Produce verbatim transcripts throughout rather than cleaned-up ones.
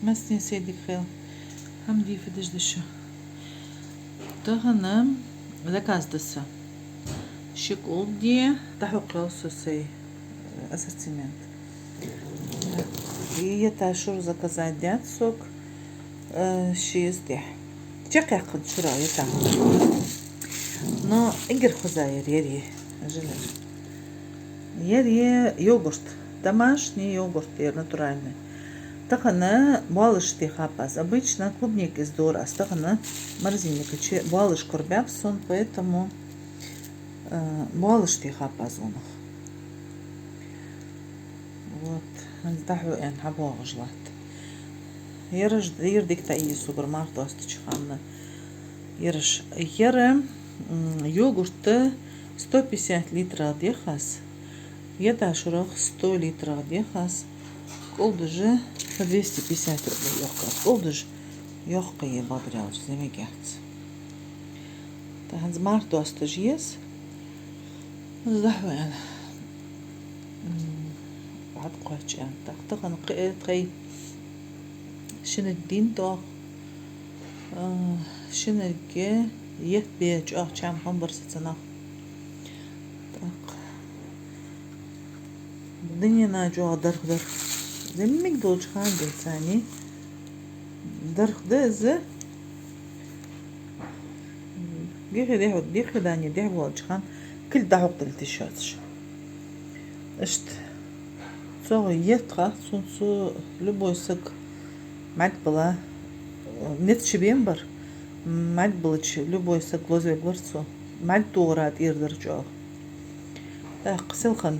Массане сай дика хийла. ХӀама дийфа деш да шо. Тахан заказ да са. Ши кӀулде, дӀахьокхаяьй со сай, э, ассортимент. И ета шура заказать даьд сога, э, ши из тӀехьа. Чакхъяьккхад шура ета. Но эггара хоза яр ер, ер, жи яр. Ер йогурт. Домашний йогурт яр, натуральный. Тахан боалаш тӀехьа хьаб аз. Обычно клубника из дора аз. Тахан морозильника чу боалаш корабаьб сона, поэтому, э, боалаш тӀехьа хьаб аз цунах. Вот, хӀанз дӀахьо аьнна хьабоагӀаш латт. Ераш, ер дика тӀаийца согара марха достача хана. Ераш, ер, м, йогурт сто пятьдесят литрах дех аз. Ета шурах сто литрах дех аз. КӀулдаш по двести пятьдесят рублей йохк аз. КӀулдаш йохк я, бакъдар аьлча, зӀамига яц. ТӀаккха хӀанз марха досташ еза. ХӀанз дӀахьо аьнна. М, хьатӀакхоач аьнна. ТӀаккха тахан кхы, э, тхай шинарг дийнатӀа. А, шинарга етт бе чӀоагӀа чам хиннабар са цунах. ТӀаккха дунен чу чӀоагӀа дарх дар. ЗӀамига долча хана денз цани дарх да из. Дехьа, дехьа, дехьа дани, дехьа волча хана кулг дӀахьокхадалийта йиш яц. Иштта. Цох етт хах, цунца любой саг мӀаргбала, низ чубен бар, мӀаргбалача любой саг лозавергвар цо. МӀаргтохара тӀера дар чӀоагӀа. ТӀаккха селхан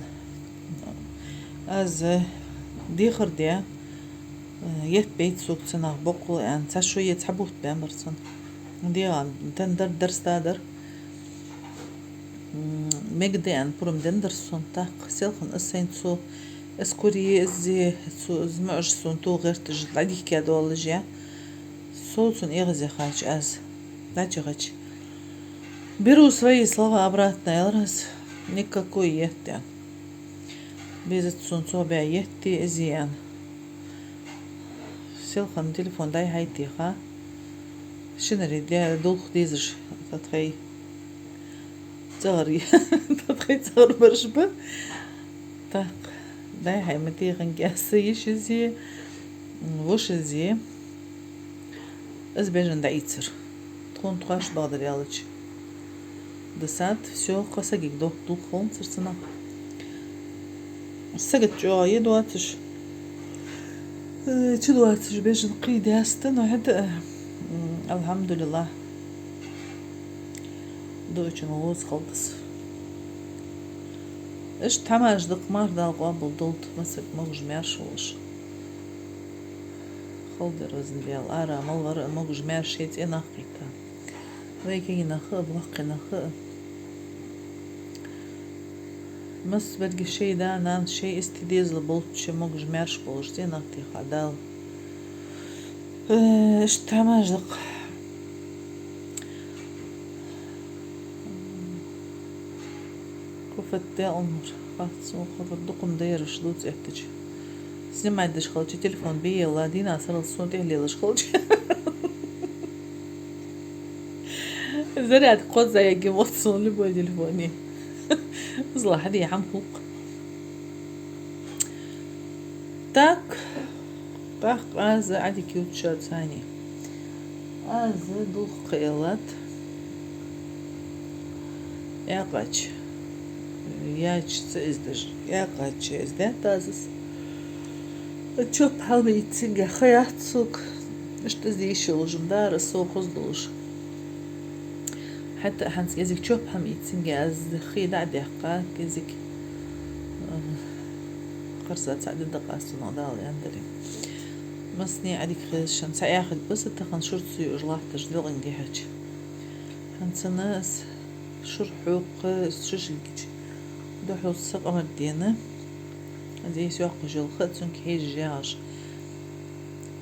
аз дехар де, етт бейт сога цунах боккъал аьнна, цхьа шу е цхьа бутт бен бар цун. ДегӀа тан дар, дарста дар. М, мегаргда аьнна пурам деннадар сона. ТӀаккха селхан аз сайна цо, аз кури, аз зи, цо, аз муӀаш сона ту гӀерташ, дӀадихка долаш я. Со цунна эгӀазъяхача аз, дӀачӀагӀача. Беру свои слова обратно, аьлар аз, никакой етт аьнна. Безац сона цо баь етти, из аьнна. Селхан телефон дӀай-хьай теха. Шинари де-, дулх дезаш, тӀатхай цӀагӀар, тӀатхай цӀагӀар бараш ба. ТӀаккха дӀай-хьай ма теханге, са йишази, вошази. Аз бежан дӀаийцар. Тхона тхоаш, бакъдар аьлча, дисад, всё, кхо сагага дохк дулх хиланзар цунах. Сагот чӀоагӀа е доацаш, э, чу доацаш бежан кхы даьста, но хӀаьта а, м, алхьамдулиллахӀ, дуачун гӀоза хилда из. Иштта хӀамаш да-кх, марха Дала къоабал долда, массаг могаш-маьрша волаш. Хала дар везан Даьла, ара мел вар а могаш-маьрша, цӀенах кхийтта. Вай кагий нах а, боккхий нах а. Массабарга шоай да-нана, шоай истий дезал болча могаш-маьрша болаш цӀенах теха Дала. Э, иштта хӀамаш да-кх. Куфат де умар, хатта сона хабар дукха ма дайраш дувца эттача. Снимать деш хилча, телефон бе елла, дийнахьа сарралца сона тӀехьа лелаш хилча. Зарядка кхозза ягги мотт сона любой телефони. Из ла хьаде хӀама хул-кх. Так, тӀаккха аз Ӏадика ювцаш цани. Аз дулх кхийллад. Якъач. Яч ца издаш. Якъач из даьтта аз из. Чоп хьалбийцинге ха яц сога. Иштта из йиш йолаш ма дар, со хоза долаш. ХӀаьта а хӀанз кӀезига чоп хьалбийцинге аз хий дӀа а даьккха, кӀезига, э, харца цхьа ди дакъа аз цунах Дала аьннадаре. Массане Ӏадика хийла шун, цхьа яхилга ба са тахан шура ца юаш латташ делкъанга дихьача. ХӀанз цунна аз шура хьокха, шишилгача духьал сакъамар дена. Аз из йоаккхаш йола ха а цунга хьежаш ягӀаш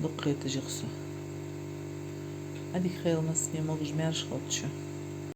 дукха хеташ я-кх со. Ӏадика хийла массане, могаш-маьрша хилда шо.